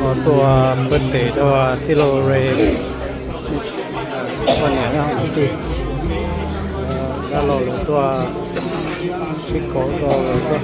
Los tuaj pw tes rau tij laug Ray poj niam no kwv tij. Dab laug lawv tuaj sib kauv rau lawm tuaj.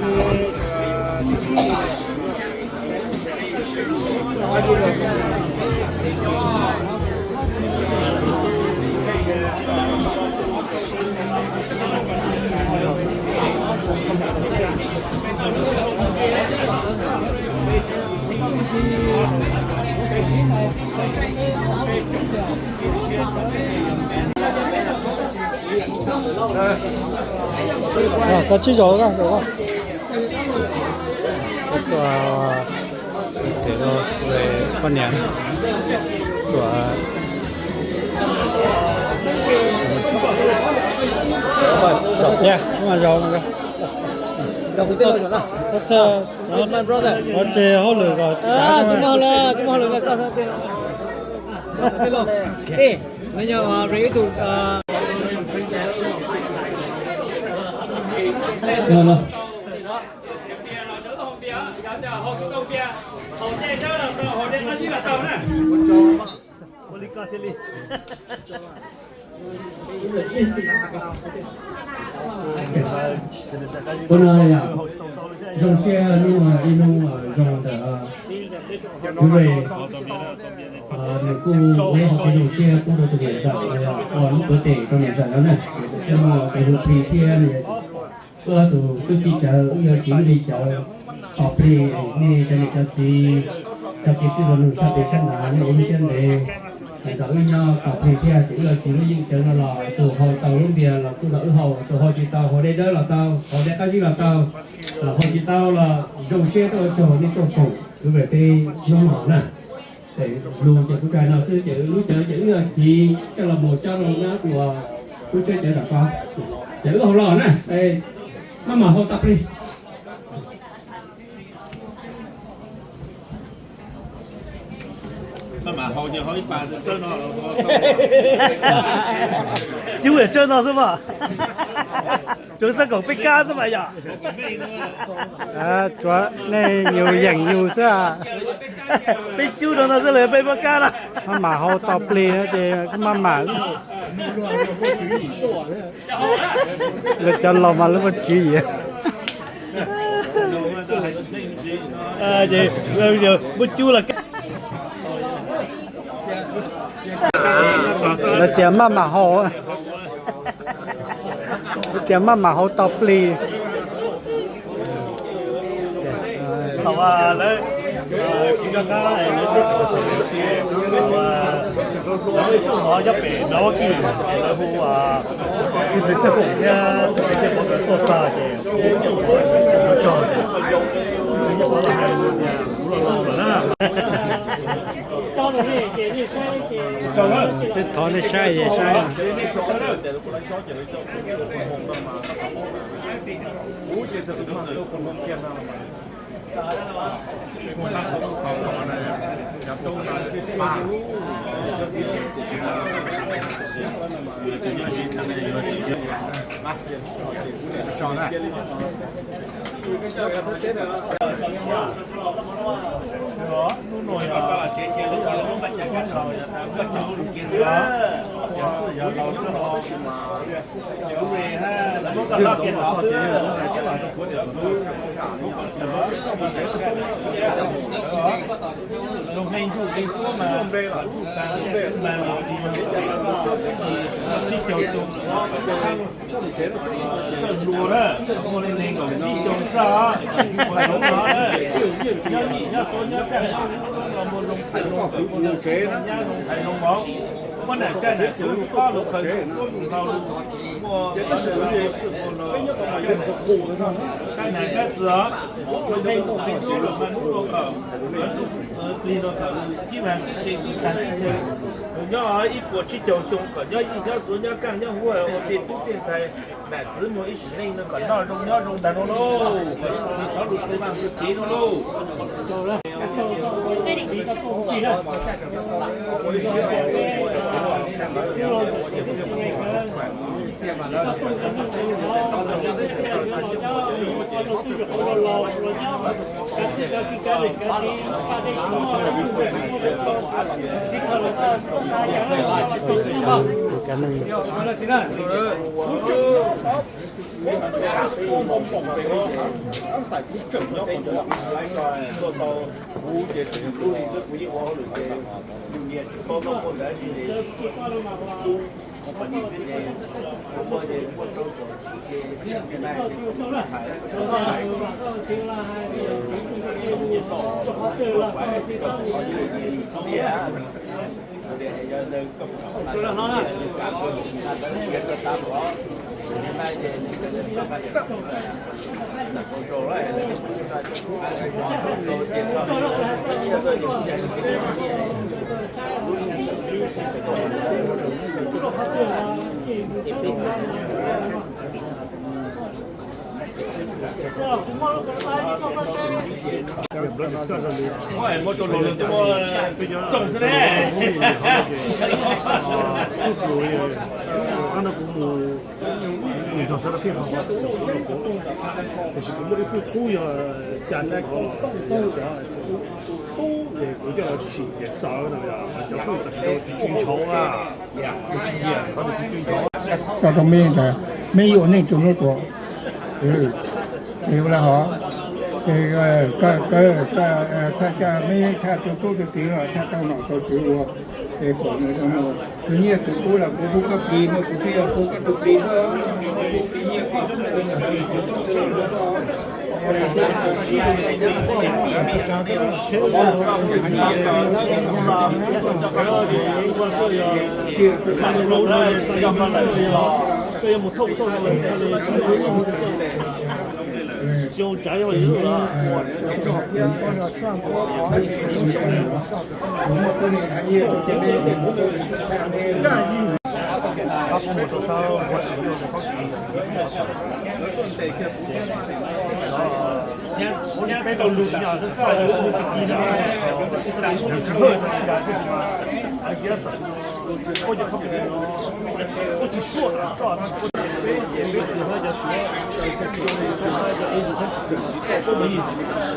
Koj tsib zaug, zaum koj. Tuaj, poj niam, tuaj, zaum, zaum, zaum kuv tij laug zaum na. Where's my brother? Ua tseg hauj lwm kom, kuv muaj hauj lwm, kuv muaj hauj lwm, koj tij laug. Ej, no yog Ray ib tug. Ua no yog zoo siab hnub no ib hnub zoo ntawm Ray, nws kuj ua ib qho kev zoo siab pub rau tus niam ntxawm no yog ua lub birthday rau niam ntxawm no na. Thiab no tus hu plig thiab wb ob tug tub txib cawv wb yuav tsis muaj li cawv tos plig, nej cov niam cov txiv, cov kev txwj laus nug tshaj pem sab nrad nej ua lub siab ntev. Hais kom wb nyob tos plig thiab ces wb yuav tsis muaj yeej cawv no los tus haus tau lub npias los kuj los wb haus, tus haus tsis tau haus dej dawb los tau, haus dej qab zib los tau, los haus tsis tau los zoo siab tuaj ua tsaug nej tuaj koom wb peb hnub no na. Ces lus ces kuv tsuas hais no xwb ces lub cawv ces wb yuav tsis coj los mus coj rau nyob ua lub tsheb cawv tom ko. Ces wb haus los na, maj mam haus tau plig. Cub tsawg no xwb mas, tsuas xab kaum peb kab xwb mas yom. Tsuav nej yus yeem yus xwb. Peb cub rau no xwb los peb pab kab na. Maj mam haus tau plig no ces maj mam. Lawv cov laus mas lawv muaj tswv yim. Muab cub los, lawv tias maj mam haus, lawv tias maj mam haus tau plig. Thaum lawv, lawv tub hov nyob pem Nov Kis, lawv hu txiv plig xaj foom thiab txiv plig xaj foom tuaj txog ces tub hov tso, tub hov los hais tias kuv los laus lawm na. Twb thov nej saib es saib. Txawj hluas na, muaj li nees nkaum tsib xyoo xwb os. Nyob yim nyob Suav nyob Kav nyob Hub los muaj zoo txwj zoo kawm, muaj zoo nyab zoo ntxhais zoo vauv, muaj nam caij nam txwv lug qab lug qhawv lug kuab lug hlau lug, muaj kab nam kab txwv os, muaj neeg muaj txiv tub lug mas hnub rua kawm, plig rua kawm lug tib mag tib ce tib tag tib ce. Nyob ib puas tsib caug xyoo kom nyob yim nyob Suav nyob Kav nyob Hub ua tej tub tej ntxhais nam txwv muaj ib sim neej no kom noj zoo nyob zoo tag no lauj, kom xwm xov lus tu vaj tu tsev no lauj. Tiam sis kuv muaj ib tug tub yog Cas Nab, kuv tub es kuv coj los sim ces txawv no, cov phooj ywg tam sim no tsis tsw nchauv, tsis nyiam, tsis tsw nchauv. Tau rau meb ntawd, meb yuav ua neej txug hnub tuag. Ces ua li hov, ces txhaj coj meb txhaj tau tub tau kiv los txhaj tau nom tau tswv ua, es kom nws tau tus nyiaj tus kub los kuv pub koj plig, muaj kuv thiaj yog pub koj tus plig xwb.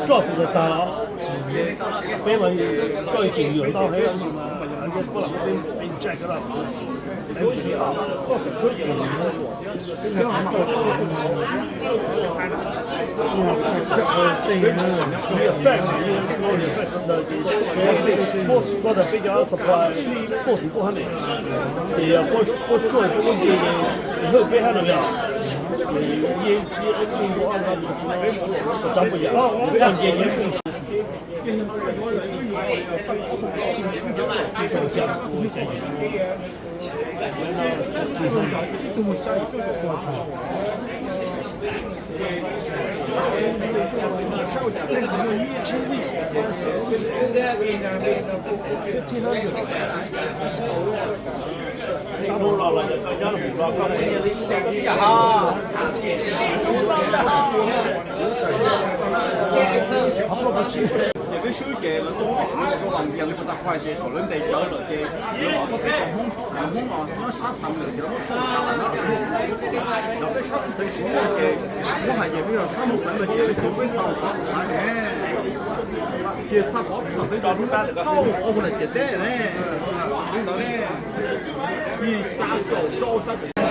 Roj tus ntawd tag los peb mas roj tseem yuam ntau heev, tab sis mas peb lam muab peb jack los. Muab rau ntawm peb cov supply tuaj tim tuaj hab ne, ces puab sua puab lub nce hwj peb hab no yog, yeej yeej ua rab puas yam, tsa nce yeej Ces peb swb ces lawv tuaj rau Vas Vias li puag ta qhua ces kom lawv ntes cawv lawm ces lawv los muab peb cov Hmoob, cov Hmoob los nyob sab Xam Lwm ces lawv muab peb cov Hmoob, lawv peb sab Hmoob Xeev Sim Nuaj ces muab hais ces peb yog sab Hmoob Xeev Lwm ces peb cia peb xa pov tom xeev ne, cia xa pov tom xeev rau lub thauj ua hu lawm ciam teb ne, li ntawd ne, yim xya caum rau xya caum.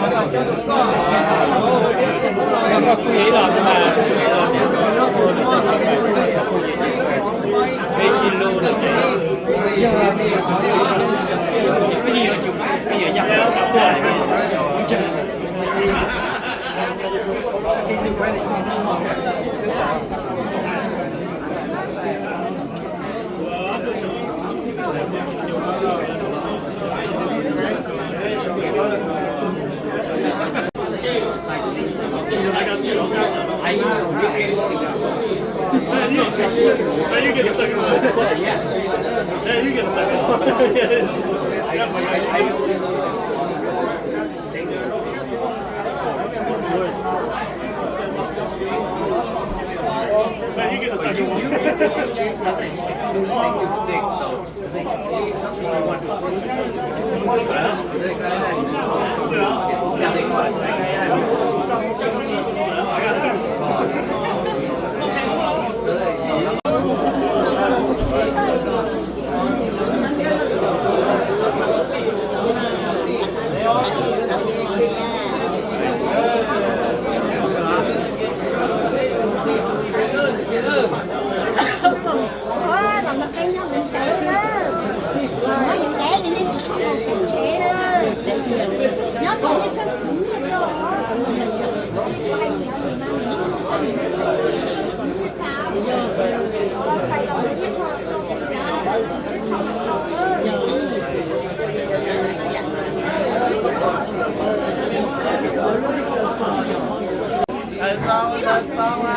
Peb sawv daws txhawj na.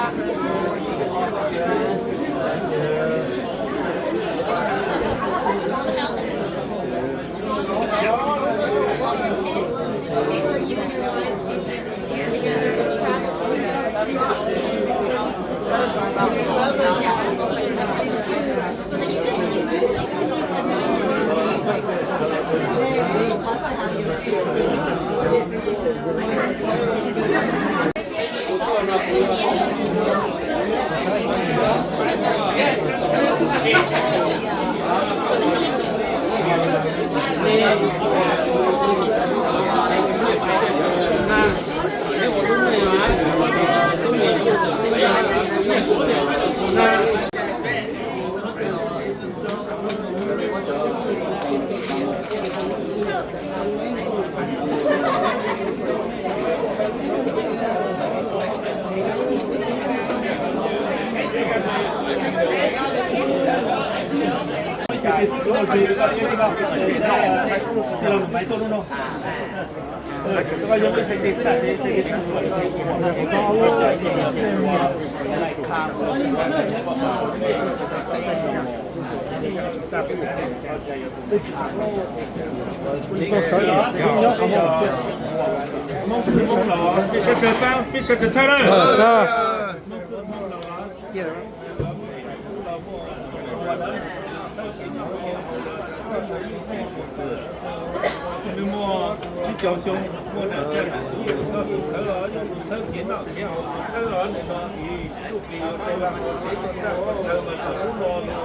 Nws muaj tsib caug xyoo, muaj nam tshawb nam tub, yog tus thawj los yog tus thawj khiav noj khiav haus, tus thawj los nws no ib tug plis ua rau vaj ua tsev tuaj txaj tuaj chaw mas thaum ub no noj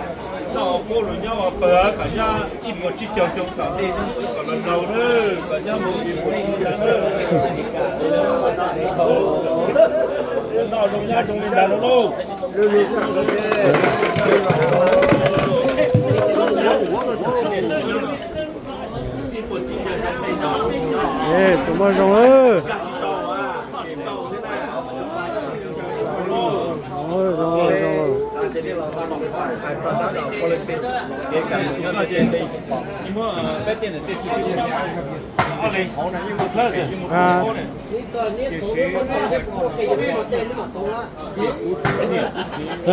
ua pab los nyob ua pawg kom nyob ib puas tsib caug xyoo tom ntej xwb kom los laus na, kom nyob mus ib puas tsib caug xyoo na. Noj zoo nyob zoo li ntawd lauj. Tsuas muaj zoo.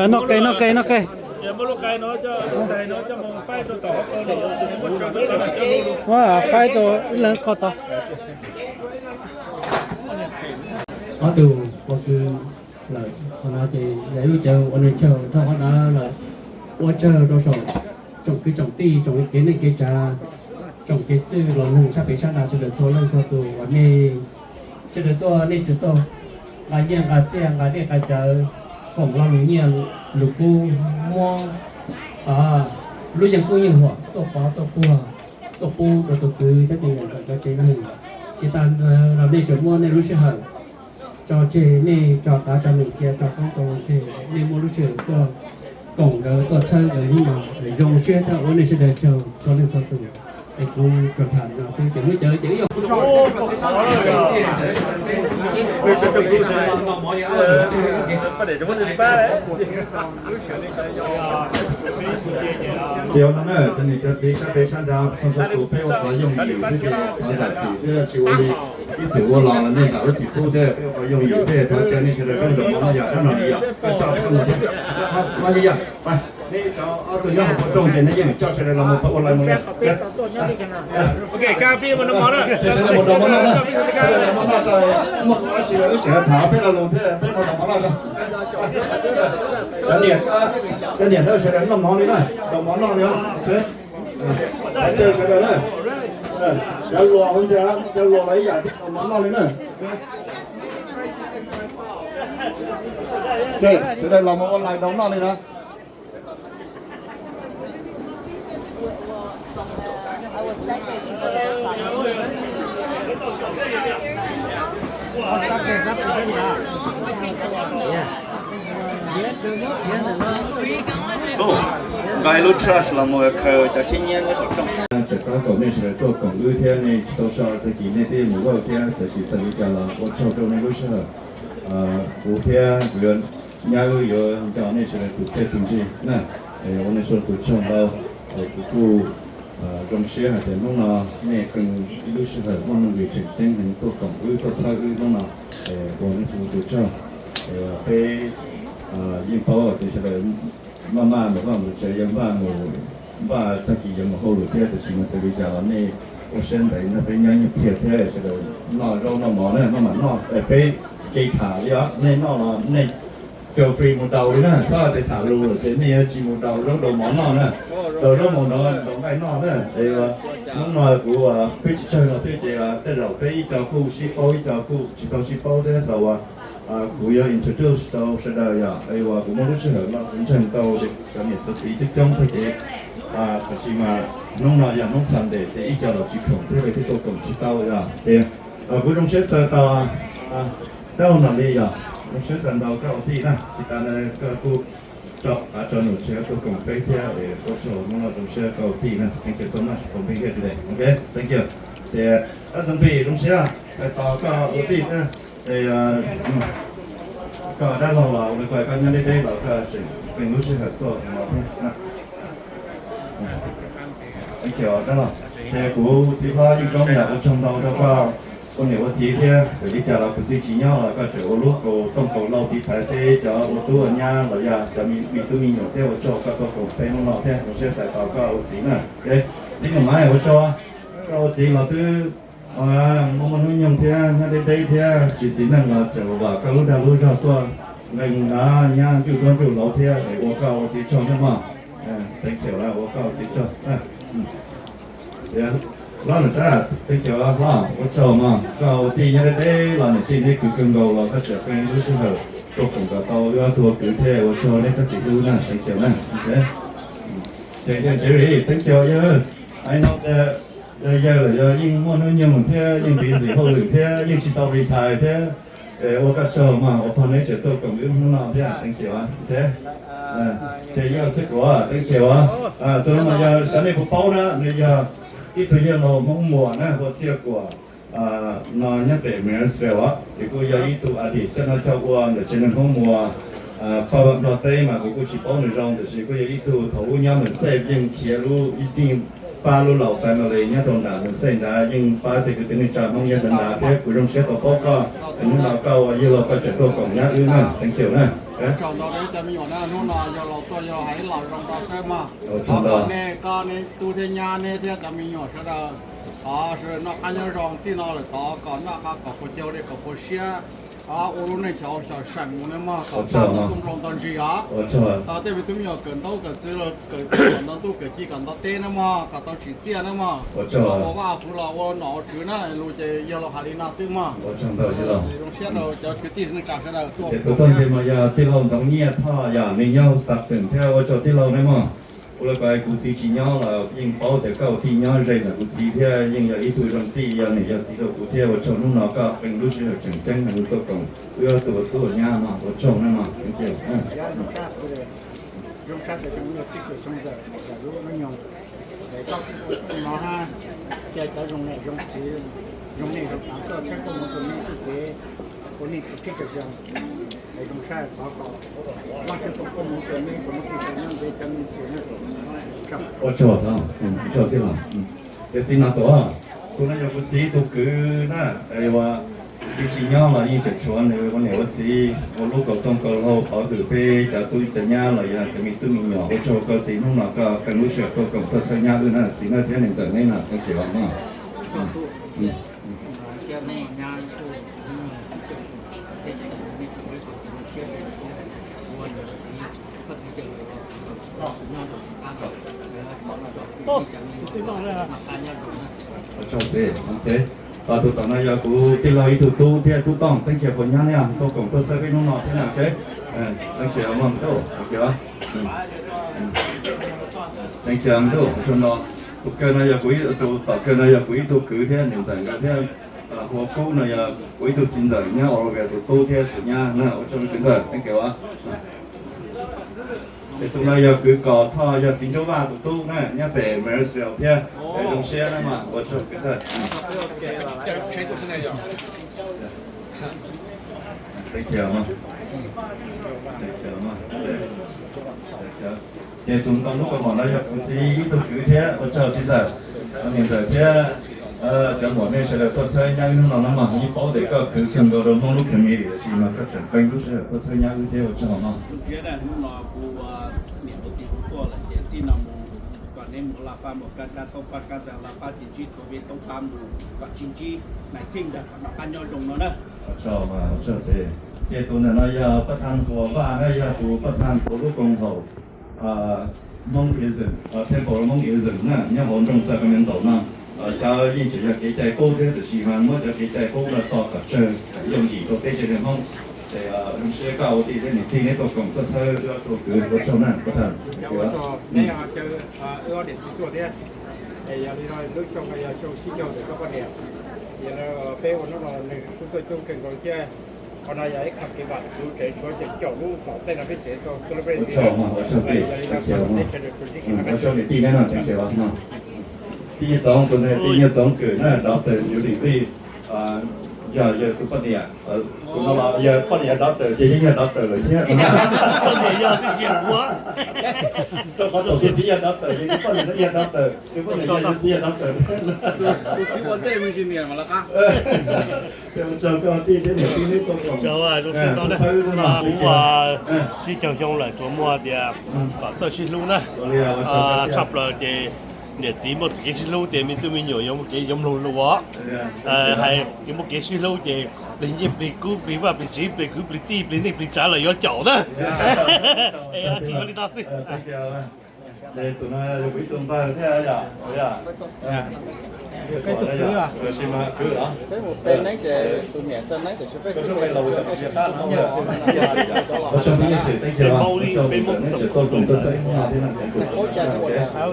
Noj qe, noj qe, noj qe. Ua faib rau ib leeg qhov tod. Ob tug ua kwv lawm, qhov no ces yog ib lub caij ua neeg tsawg thawj qhov ntawd lawm. Ua tsawg rau saum tsoom kwv tsoom tij, tsoom kev neej kev tsav, tsoom kev txwj los neeg sab pem sab nrad sawv daws txhua leej txhua tus uas nej sawv daws tuaj, nej tseem tuaj nqa nyiaj nqa txiaj nqa dej nqa cawv, foom lo lus nyiaj lus kub, muab lub yeej kub yeej huam tuaj pov tuaj puag, tuaj pub rau tus kwv thiab tus niam ntxawm cov tsev neeg. Tsis tas ntawd los nej tseem muab nej lub sij hawm tso tseg, nej tso qav tso num cia tso qoob tso loo tseg, nej muab lub sij hawm tuaj koom nkawd tuaj txhawb nkawd hnub no. Zoo siab thiab ua nej sawv daws tsaug txhua leej txhua tus. Es kuv tsuas tham no xwb ces hnub cawv ces wb yuav Ces ua no na, cov niam cov txiv sab pem sab nrad txhua txhua tus peb ua qhov yooj yim xwb ces thov zam txim thiab tsis ua li ib txwm ua los nej zam lub txim pub thiab, peb ua qhov yooj yim xwb, thov caw nej sawv daws peb mus nrog mov noj yom, hnub no li yom, koj coj peb mus thiab. Hnub no li yom, nej cov ob tug nyob hauv paus rooj ces nej yeej coj sawv daws los mus pab ua li mus li. Ces sawv daws mus nrog mov noj na, sawv daws nrog mov noj tso, muaj dab tsi los wb tseem tham peb lo lus thiab, peb mus nrog mov noj tso. Cov niam, cov niam na sawv daws noj mov li na, nrog mov noj li os. Caw sawv daws na. Cov luas ua ntej, cov luas los ib yam thiab, los noj li na. Sawv daws los mus ua lais nrog noj li na. Nqa ib lub trash los mus khaws cov khib nyiab nyob saum rooj. Tseem tab kaum nej sawv daws tuaj koom wb thiab nej tsis tau so tag kis nej twb mus vaj thiab, tab sis txawm li cas los ua tsaug rau nej lub sij hawm. Kuv thiab kuv yuav, nyab wb yuav nco nej sawv daws tus txiaj tus ntsig na, ua nej sawv daws tus tsaug ntau. Kuv kuj zoo siab hais tias hnub no nej qee ib lub sij hawm muaj nuj nqis tseem ceeb heev tuaj koom wb tuaj txhawb wb hnub no, ua nej sawv daws tus tsaug. Peb yeej paub tias sawv daws maj maj mus vaj mus tsev, yuav npaj mus, npaj tag kis yuav mus hauj lwm thiab, tiam sis mas txawm li cas los nej ua siab ntev no peb nyob nyob thiab thiab sawv daws noj zaub noj mov na, maj mam noj, peb kev tham li os, nej noj los nej feel free mus daus li na, txhob hais tias tham lus lawm ces nej yuav tsis mus daus zaub daus mov noj na, daus zaub mov nrog nqaij noj na. Hnub no kuv peb tsis tsawg no xwb ces tej zaum peb ib co kuj sib paub ib co kuj tsis tau sib paub thiab xav uas kuv yuav introduce rau sawv daws yom, es uas kuv muaj lub sij hawm no kuv ntseeg tau cov niam cov txiv coob coob thiab ces, tab sis mas hnub no yog hnub Sunday ces ib co los tsis khoom thiab peb thiaj tuaj koom tsis tau yom. Ces kuv zoo siab txais tos, tab ua mam li yom, zoo siab txais ntau koj ua tij na, tsis tas koj kuj tso qav tso num tshiab tuaj koom peb thiab, ua tsaug hnub no zoo siab koj ua tij na, thank you so much for being here today, ok, thank you. Ces Dab Ntxoov Pis zoo siab txais tos koj ua tij na. Koj dab laug los ua li ko koj nyob deb deb los koj tseem pheej lub sij hawm tuaj no thiab. Thank you dab laug. Ces kuv txiv hlob Yeej Koob yam ua tsaug ntau rau koj ua niam ua txiv thiab, txawm li cas los kuv txiv tsis nyob los koj tseem ua lub kaus tooj kaus hlau tiv thaiv peb cov ua tub ua nyab los yog cov me tub me nyuam thiab, ua tsaug koj tuaj koom peb hnub no thiab, zoo siab txais tos koj ua txiv na. Txiv Nus Maiv ua tsaug, koj ua txiv los twb muaj muaj hnub nyoog thiab nyob deb deb thiab tsis txiv neej los tseem vam koj lub dag lub zog tuaj nqee nyab ntsuj duab ntsuj hlauv thiab es ua koj ua txiv tsaug nawb mog. Thank you, ua koj ua txiv tsaug. Hlob Nom Tsab, thank you hlob, ua tsaug mog, koj ua tij nyob deb deb los niam tij neb khwv kawg nkaus los koj tseem pheej lub sij hawm tuaj koom kom tau wb ob tug ua kwv thiab, ua tsaug neb txoj kev hlub na, thank you na. Ces yawg Jerry, thank you yawg, I know that yog yawg lawm yog yeej muaj hnub nyoog thiab yeej busy hauj lwm thiab yeej tsis tau retire thiab, ua koj tsaug mog uas pog neb tseem tuaj koom wb hnub no thiab, thank you. Ces yawg Txhiaj Kuam, thank you. Tus no mas yog xyov nej puas paub na, nws yog ib tug yawg laus Hmoob Muas na hu ua Txhiaj Kuam, no nyob pem Marysville os, ces kuj yog ib tug a dim coj noj coj ua ntawm tsev neeg Hmoob Muas. Paj Nplog teb mas kuv kuj tsis paub nws zoo, tiam sis kuj yog ib tug thaum ub nyob Merced yeej khiav lub ib tij pab lub laus family nyob rau nram Merced ntawd, yeej pab tej kwv tij neej tsa Hmoob nyob ntawd ntawd thiab. Kuv zoo siab tau paub koj, hnub no koj ua yawg laus koj tseem tuaj koom nyab wb na, thank you na. Ua tsaug ntau rau ib cov me nyuam na, hnub no yawg laus tuaj yawg laus hais ib los zoo rau xwb mog. Ua tsaug ntau. Thov kom nej, koj, nej tub thiab nyab neb thiab cov me nyuam sawv daws thov sawv daws noj qab nyob zoo, txij no lawm tod kom noj qab kom puas caug dej kom puas siab, ua lub neej xyov xyom seem mus na mog, kom tag ntuj nplooj nto ntsis os. Tej me tub me nyuam kawm ntaub kawm ntawv, kawm nto ntuj kawm ci kom nto teb na mog, kom tau tsim txiaj na mog. Ua vaj ua phuv los ua nom ua tswv na, lus ces yawg laus hais li no xwb mog. Zoo siab rau cov kwv tij neej tsa sawv daws tuaj. Ces tus toj ntse mas yog tij laug Ntxoov Nyiaj Thoj yom, nws nyob Stockton thiab, ua tsaug tij laug na mog. Ua li ko kuv txiv tsis nyob los yeej paub tias koj ua tij nyob ze ntawm kuv txiv thiab yeej yog ib tug zoo tij yog niam yog txiv rau kuv thiab, ua tsaug hnub no koj qee lub sij hawm tseem ceeb nws tuaj koom wb ob tug ua tub ua nyab mog, ua tsaug na mog. Zoo sab tau cov me nyuam tsib caug xyoo tawm lub hnub nyoog, es koj kuj ua tij no hab, cia cov zoo niam zoo txiv, zoo neej zoo tsav tuaj tshawb koob hmoov rau nej txuj kev ua neej tsib caug xyoo. Es zoo sab thov kom Vajtswv foom koob hmoov rau neb kom muaj txuj sa nyob ntev cov me ntxhais nyob rau. Ua tsaug, ua tsaug tij laug. Yog txiv no tuaj, tus no yog kuv txiv tus kwv na, es ua txiv tsis nyob los yeej tseem tshuav nws ua niam ua txiv ua lub kaus tooj kaus hlau pov hwm peb cov tub cov nyab los yog cov me tub me nyuam. Ua tsaug koj txiv hnub no koj qee lub sij hawm tuaj koom tuaj txhawb nyab wb na txiv na thiab niam ntxawm neb na, thank you mog. Tus tom no yog kuv tij laug ib tug tub thiab, tub Tooj, thank you for nyab, tuaj koom tuaj txhawb peb hnub no thiab na. Thank you, thank you, thank you. Tus kawg no yog kuv, tus tom kawg no yog kuv ib tug kwv thiab niam ntxawm nkawd thiab. Hu ua Kub no yog kuv ib tug txiv ntxawm nyob Oroville tus tub thiab tus nyab na, ua tsaug kwv ntxawm, thank you. Es tus no yog kwv Kos Thoj, yog txiv Ntsuab Vaj tus tub na, nyob pem Marysville thiab. Es zoo siab na mas ua tsaug kwv ntxawm. Thank you. Ces tus ntawm lub kaus mom no yog kuv txiv ib tug kwv thiab, ua tsaug txiv ntxawm, niam ntxawm thiab cov muam nej sawv daws tuaj txhawb nyab wb hnub no na mas, yeej paub tias koj khwv kawg nkaus rau Hmoob lub community, tiam sis mas koj tseem pheej lub sij hawm tuaj txhawb nyab wb thiab, ua tsaug mog. Hnub no kuv niam kuv txiv kuv tuaj lawm ces txij no mus kom neb mus la pab mus kab kab toob pab kab ntawd la pab tsis ntsib covid toob pab mus kom tsis ntsib nineteen ntawd kom noj qab nyob zoo no na. Ua tsaug mas, ua tsaug txiv. Ces tus ntawm no yog pab thaj Huas Vaj na, yog tus pab thaj hauv lub koom haum Hmoonkism, Temple Hmoonkism na, nyob hauv nroog Sacramento no. Cov yeej tseem yog kev cai qub thiab, tiam sis mas muab cov kev cai qub no txo kom tsawg yooj yim rau peb tsev neeg Hmoob. Ces zoo siab koj ua tij thiab niam tij neb tuaj koom tuaj txhawb wb ob tug kwv, ua tsaug na pab thaj. Wb ob niam txiv tuaj thiab. Yog li no lub xyoo no yog xyoo tsib caug ntawm koj poj niam. Yog li peb ua hnub no nws kuj tuaj coob kawg nkaus thiab. Qhov no yog ib qho kev vam kuv tsev tshuav ces caum lub tom tej no peb tsev tau celebrate. Ua tsaug, ua tsaug tij, ua tsaug niam tij neb no, thank you. Tij Nyiaj Txoov, tus no Tij Nyiaj Txoov Kws na, daughter Julie Vij, yog yawg tus poj niam. Tus no los yog poj niam daughter ces yeej yog daughter lawm thiab. Poj niam yog xwb tsis ua. Rau qhov tus txiv yog daughter ces tus poj niam no yog daughter, tus poj niam yog txiv yog daughter. Tus txiv ua ntej me ntsis niam mas lawv qab. Ua tsaug koj tij thiab niam tij neb tuaj koom. Txhawb no kuv ua tsib caug xyoo lawm tsuas muaj tias kom txawj sib hlub na. Tshaj plaws ces niam txiv muaj kev sib hlub ces me tub me nyuam yuav muaj kev yuav mloog lus os. Hais tias muaj kev sib hlub ces plig nyiaj plig kub plig vaj plig tsev plig kwv plig tij plig neej plig tsav los yuav caum na. Es tsis ua li no xwb. Tus no yog kuv ib tug npawg thiab yom. Tab sis mas kwv los, ua tsaug peb Nyiaj Xwm, thank you, ua tsaug peb Nyiaj Xwm, neb tseem tuaj koom tuaj txhawb ib hnub no thiab na.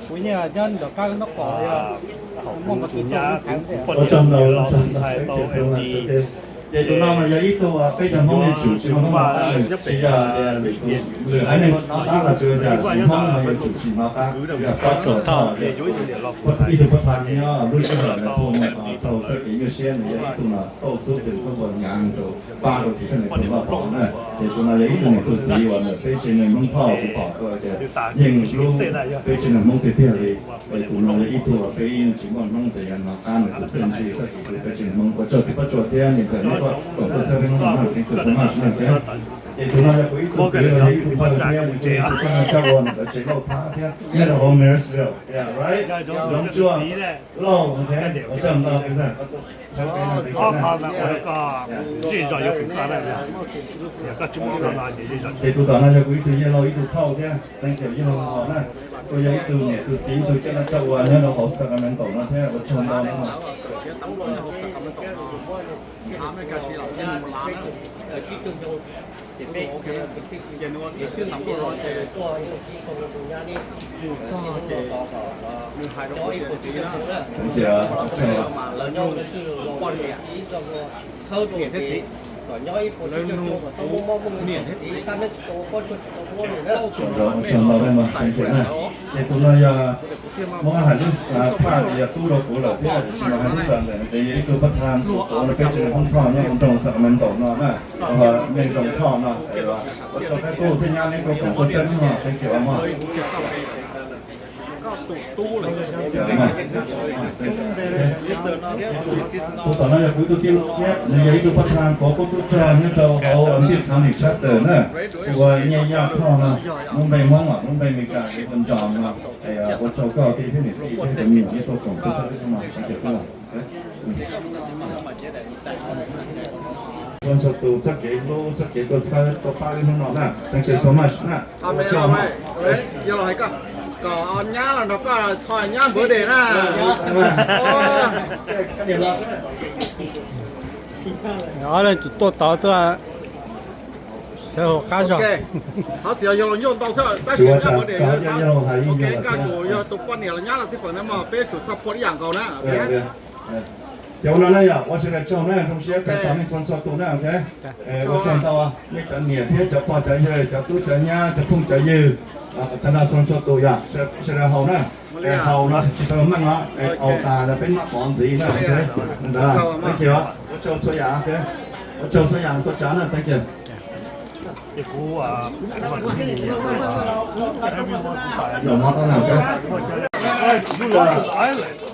Kuv yeej nyob nram qab nraub qaum, muaj npau suav tuaj lub thaiv. Ua tsaug ntau, ua tsaug ntau. Ces tus no mas yog ib tug peb cov Hmoob yuav tsum tsis muaj hnub no pab nws, tsis yog tias lwm haiv neeg hnov qab los tsuas yog Hmoob no yuav tsum tsis hnov qab. Yog pab txog tho, ib tug pab thaj nyob lub sij hawm nws tuaj mus tau txoj kev nyuaj siab, nws yog ib tug no tauj xub pes thoob nyav rau pab rau txiv thaj neeg tus Vaj Pov na. Ces tus no yog ib tug niam tus txiv uas ntawm peb tsev neeg Hmoob Thoj kuv pom tau tias yeej hlub peb tsev neeg Hmoob tiag tiag li. Es tus no yog ib tug uas peb yeej tsis muaj hnub tes yog hnov qab nws tus txiaj ntsig txoj kev hlub peb tsev neeg Hmoob. Ua tsaug txiv Paj Tsua thiab niam ntxawm neb tuaj koom tuaj txhawb peb hnub no na, thank you so much na. Ces tus no yog kuv ib tug kwv, yog ib tug npawg thiab, yog ib tug pab neeg coj ua ntawm tsev Lauj Thab thiab nyob rau hauv Marysville, right? Zoov Tsuag Lauj, ua tsaug ntau. Ob qho mas ua rau koj zej zog yuav feem koj na, yog koj tsis muaj qhov no ces zej zog. Ces tus tom no yog kuv ib tug Yaj Lauj ib tug phauj thiab, thank you Yaj Lauj na. Kuj yog ib tug niam tus txiv ib tug coj noj coj ua nyob rau hauv Sacramento no thiab, ua tsaug ntau na. Ces nws ua kev txawj tau tuaj no ces nws hais rau kuv tias txiv na, ua tsaug, niam thiab txiv, lawv nug kuv niam thiab txiv, ua tsaug ntau na. Ces tus no yog muab hais lub phaj yog tub rau kuv lawm thiab, tiam sis mas hais lub ntawm ntawm ces yog ib tug pab thaj kuv ua peb tsev neeg Hmoob Thoj nyob nroog Sacramento no na, neeg Zoov Thoj no. Ua tsaug koj tub thiab nyab neb tuaj koom tuaj txhawb hnub no, thank you mog. Tus tom no yog kuv ib tug tij laug thiab, nws yog ib tug pab thaj qhov kub tub rog nyob rau hauv Ntiaj Qhov Nws Chapter na, tus uas Nyiaj Yaj Thoj no, lub npe Hmoob mas lub npe Meskas yog tus Ntsoo no. Ua tsaug koj tij thiab niam tij thiab cov me nyuam neb tuaj koom tuaj txhawb hnub no, thank you. Ua ntxhua tus txoj kev hlub, txoj kev tuaj txhawb tuaj pab wb hnub no na. Thank you so much na. Ua tsaug mog. Yog los hais koj kom nyab los nrog koj tho nyab npawv dej na. Ob leeg tsum tuaj tod tuaj sawv hauv qab zog. Thov txim yog los nyuaj ntau xwb tab sis nyab npawv dej yog koj tsum yog tus poj niam los nyab los xij peem na mog, peb tsum support ib yam nkaus na. Ces ua no na yom, ua sawv daws tsaug na, zoo siab txais tos nej txhua txhua tus na. Ua tsaug ntau nej cov niam thiab cov pog cov yawg cov tub cov nyab cov phooj cov ywg, tag nrho txhua txhua tus yom, sawv daws haus na. Haus no tsis tau meej no, haus tas peb noj mov ntxiv na. Thank you, ua tsaug txhua yam, ua tsaug txhua yam tuaj tsav na, thank you.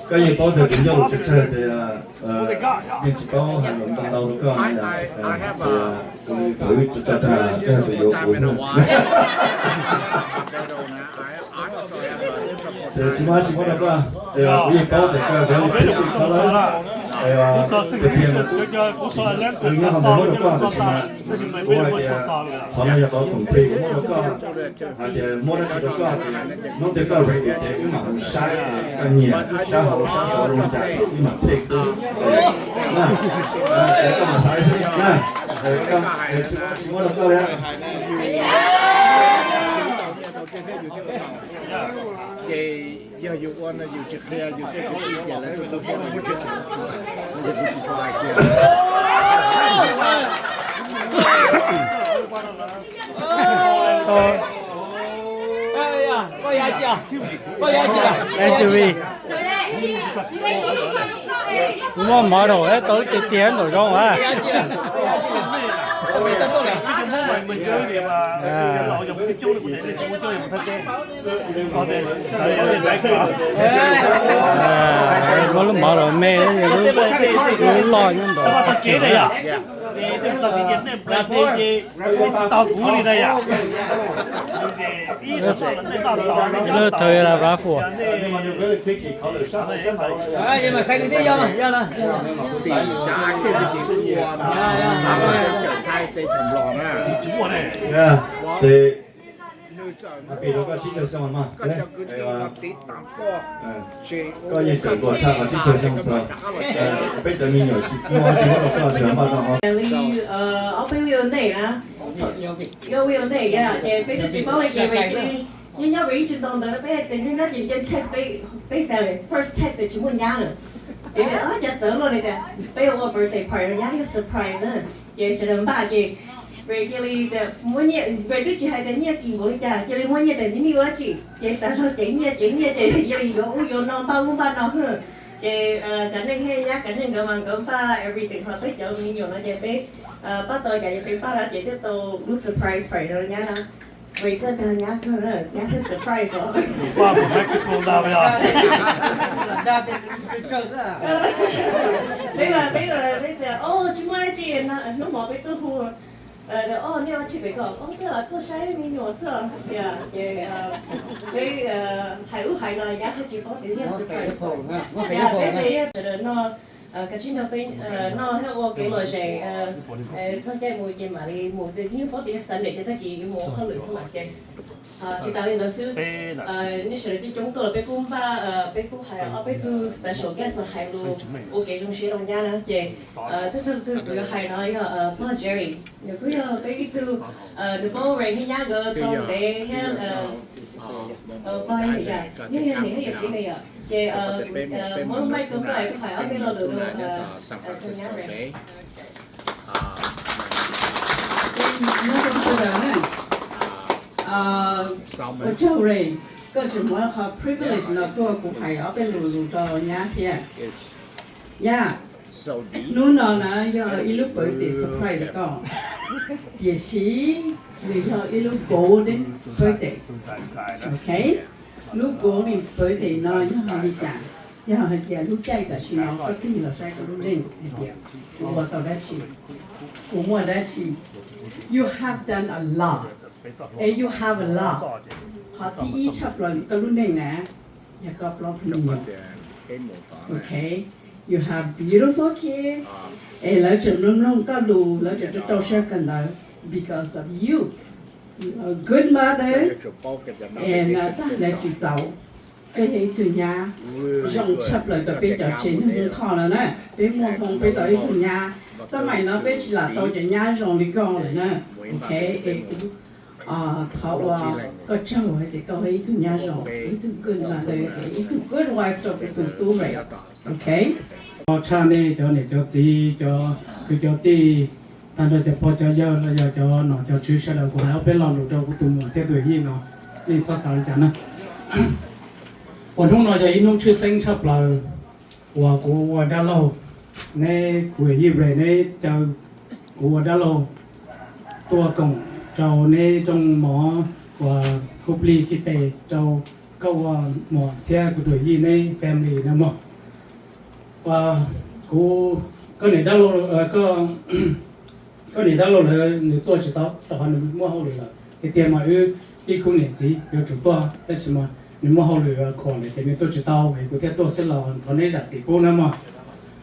Koj yeej paub tias kuv nco lus tsawg tsawg tias yeej tsis paub hais lus ntau ntau rau koj na yom, ces kuv thaum wb tso tag koj tus yuav kuv xwb. Ces tsis muaj dab tsi muab rau koj, es kuv yeej paub tias koj yog ib tug tub txib kawg lawm, es tiag tiag mas kuv nyob qhov ntawd muab rau koj tab sis mas kuv hais tias qhov no yog qhov complete kuv muab rau koj, hais tias muab dab tsi rau koj ces hnub twg koj ready ces wb mam mus saib koj nyiam sab hauv sab saud zoo li cas wb mam pick xwb. Koj mam xav xwb na, tsis muab rau koj li. Ces yog yus ua no yus tsis qhia yus tej kwv tij ces lawv tsis tu siab rau yus, yog kuv tsis tshua hais kiag. Kuv muaj model tau lub tiag tiag nraum zoov a. Muab lub mov los me, lub loj nyob ntawd. Lub thawj la rifle. Ces happy rau koj tsib caug xyoo mas, koj yeej tseem ntuas tshaj qhov tsib caug xyoo xwb. Peb cov me nyuam tsis muaj dab tsi muab rau koj, tsis muaj tau. Ob peb view ntej na, ib view ntej ces peb twb tsis paub li ces nyob nyob peb tsis tau ntawd peb tias nyob nyob ces text peb, peb first text tsis muaj nyab lawm. Ces cov txawv luaj li tias peb ua birthday party nyab ib surprise na. Ces sawv daws npaj ces Brave cia li tias muab nyiaj, Brave twb tsis hais tias nyiaj kim npaum li cas, cia li muab nyiaj tias neb ua dab tsi, ces tas zog cev nyiaj cev nyiaj ces cia li yuav ub yuav no npaj ub npaj no. Ces cov neeg thiab nyab cov neeg nkawd mas nkawd npaj everything, ho peb cov me nyuam no ces peb pab tau cas ces peb npaj na ces thiaj tau lub surprise party rau nyab na. Brave txawj dag nyab kawg na, nyab thiaj surprise os. Peb mas peb, peb tias o tsis muaj dab tsi, hnub hmo peb twb hu, o nej ua dab tsi pem ko, o peb los tuaj saib me nyuam xwb os. Tias ces peb hais ub hais no nyab thiaj tsis paub tias yog surprise. Peb tias sawv daws no kav tsij nrog peb noj thiab ua kev lom zem, txog caij mus ces mam li mus, twb yeej paub tias yog Sunday ces tag kis yuav mus ua hauj lwm thiab mas ces tsis tas li ntawd xwb. Nej sawv daws coob coob tuaj los peb kuj npaj, peb kuj hais ob peb tug special guest los hais lus ua kev zoo siab rau nyab na ces tus twg kuv yuav hais no yog pog Jerry, nws kuj yog peb ib tug, nws paub Ray thiab nyab nkawd tau ntev thiab, pog yog niam thiab yawm txiv me yom ces muab lub mic rau koj es koj hais ob peb lo lus rau nyab Ray. Nyob zoo sawv daws na, ua tsaug Ray, koj tseem muab qhov privilege no tuaj kuv hais ob peb lo lus rau nyab thiab. Nyab, hnub no na yog ib lub birthday surprise rau koj, tiam sis nws yog ib lub golden birthday, ok? Lub golden birthday no yog li cas? Yog hais tias lub caij tam sim no koj tig los saib koj lub neej hais tias kuv ua tau dab tsi, kuv muaj dab tsi? You have done a lot, and you have a lot. Qhov thib ib tshaj plaws koj lub neej na, yog koj plaub tug me nyuam, ok? You have beautiful kids, es lawv tseem mloog mloog koj lus, lawv tseem rau rau siab kawm ntawv because of you. You are a good mother, and tag lawv tsis txaus, koj yog ib tug nyab zoo tshaj plaws rau peb cov tsev neeg Hmoob Thoj no na. Peb muaj hmoo peb tau ib tug nyab, xab maim no peb tsis lam tau cov nyab zoo li koj lawm na. Ok, es kuv thov ua koj tsaug hais tias koj yog ib tug nyab zoo, ib tug good mother, ib tug good wife rau kuv tus tub Ray. Ok. Tshaj nej cov niam cov txiv, cov kwv cov tij, tag nrho cov pog cov yawg los yog cov nom cov tswv sawv daws, kuv hais ob peb lo lus rau kuv tus muam thiab tus yij no, nej txhob xav li cas na. Uas hnub no yog ib hnub tshwj xeeb tshaj plaws uas kuv ua dab laug, neb kuv yij Ray neb caw kuv ua dab laug tuaj koom rau neb rooj mov uas hu plig kib tes rau koj ua muam thiab kuv tus yij neb family na mog. Kuv, koj niam dab laug, koj niam dab laug lawm nws tuaj tsis tau rau qhov nws muaj hauj lwm lawm. Tiag tiag mas wb ib khub niam txiv yuav tsum tuaj tab sis mas nws muaj hauj lwm khuam lawm ces nws tuaj tsis tau es kuv thiaj tuaj xwb los thov neb zam txim pub na mog.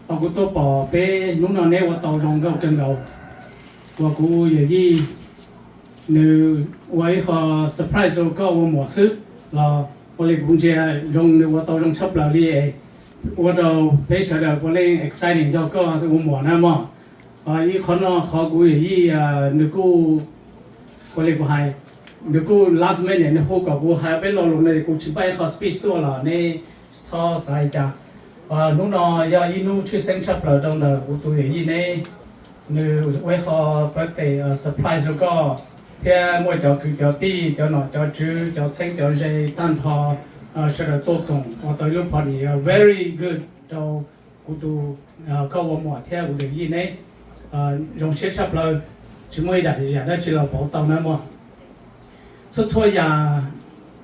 Ho kuv tuaj pom peb hnub no neb ua tau zoo nkauj kawg nkaus. Uas kuv yawm yij nws ua ib qho surprise rau koj ua muam xwb los ua li kuv ntsia zoo nws ua tau zoo tshaj plaws li es ua rau peb sawv daws puav leej exciting nrog koj ua muam na mog. Ib qho no qhov kuv yawm yij nws kuj, ua li kuv hais, nws kuj last minute nws hu kom kuv hais peb lo lus no kuv tsis npaj ib qho speech tuaj los neb txhob xav li cas. Hnub no yog ib hnub tshwj xeeb tshaj plaws rau ntawm kuv tus yawm yij neb, nws ua ib qho birthday surprise rau koj thiab muaj cov kwv cov tij, cov nom cov tswv, cov txheeb cov ze tag nrho sawv daws tuaj koom ua tau ib lub party very good rau kuv tus, koj ua muam thiab kuv tus yij neb. Zoo siab tshaj plaws, tsis muaj ib yam dab tsi los pauv tau na mog. Txhua txhua yam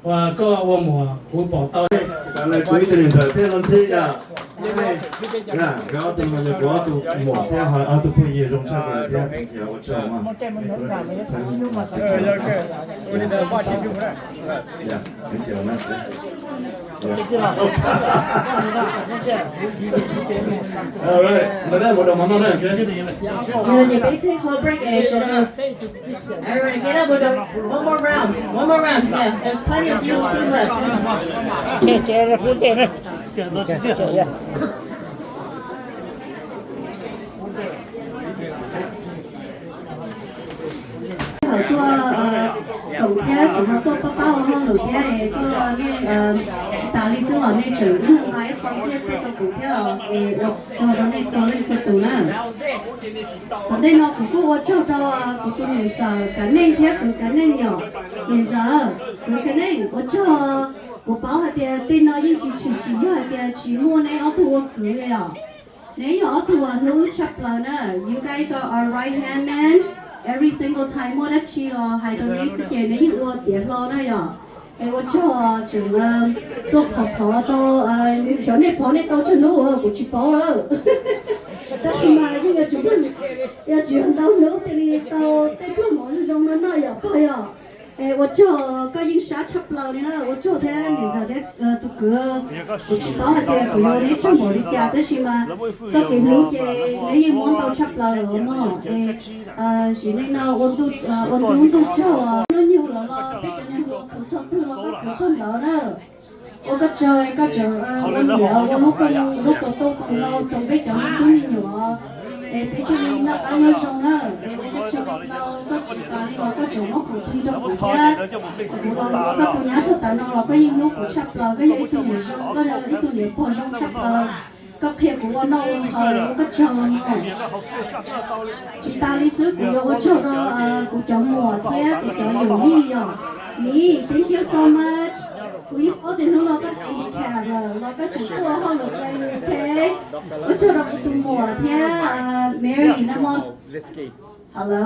uas koj ua muam kuv pom tau. Kuv ib tug niam ntxawm thiab no ntxhi yom. Nkawd ob tug no yog kuv ob tug muam thiab ob tug phooj ywg zoo tshaj plaws thiab, ua tsaug mog. All right, mus dab mus dog mov noj na. All right, get up, mus dog. One more round, one more round. Yeah, there's plenty of you left. Thaum tuaj koom thiab tseem ho tuaj pab pab ua hauj lwm thiab es tuaj nej tsis tas li xwb los nej tseem ib nyuag nqa ib qho nyiaj tuaj rau kuv thiab es ua tsaug rau nej txhua leej txhua tus na. Tom ntej no kuv kuj ua tsaug rau kuv tus niam ntxawm Kav Neej thiab kwv Kav Neej yom. Niam ntxawm, kwv Kav Neej, ua tsaug. Kuv paub hais tias tej no yeej tsis tshwm sim yog hais tias tsis muaj neb ob tug ua kwv li os. Neb yog ob tug uas hlub tshaj plaws na. You guys are our right hand man. Every single time muaj dab tsi los hais rau neb xwb ces neb yeej ua tiav hlo na yom. Es ua tsaug tseem tuaj phov phov tau, xyov nej phov nej tau tsawg hnub kuv tsis paub lawm. Tab sis mas yeej yuav tsum, yuav tsum ntau hnub thiaj li tau tej pluag mov zoo zoo no noj yom pog yom. Es ua tsaug, koj yeej sab tshaj plaws li na, ua tsaug thiab niam ntxawm thiab tus kwv. Kuv tsis paub hais tias kuv yuav neb tsaug npaum li cas tab sis mas txoj kev hlub ces neb yeej muab ntau tshaj plaws lawm mog. Es sim neej no ua ntu ntuj tsaug, hnub nyoog lawm los peb cov niag hluas khwv txog twg los koj khwv txog ntawd na. Ua koj tsaug, koj tseem ua niam ua lub koom, lub koom tau koom hlau rau peb cov me tub me nyuam, es peb thiaj li noj qab nyob zoo na. Es ua koj tsaug ntau, koj tsis tas li los koj tseem muab khoom plig rau kuv thiab. Kuv los ua koj tus nyab txog tav no los koj yeej hlub kuv tshaj plaws, koj yog ib tug niam zoo, koj yog ib tug niam pog zoo tshaj plaws. Koj qhia kuv ua noj ua haus, ua koj tsaug no. Tsis tas li xwb kuv yuav ua tsaug rau kuv cov muam thiab kuv cov yawm yij yom. Miv, thank you so much. Kuv yeej paub tias hnub no koj tiv kham lawm los koj tseem tuaj ua hauj lwm rau yus, ok. Ua tsaug rau kuv tus muam thiab Mary na mog. Hello.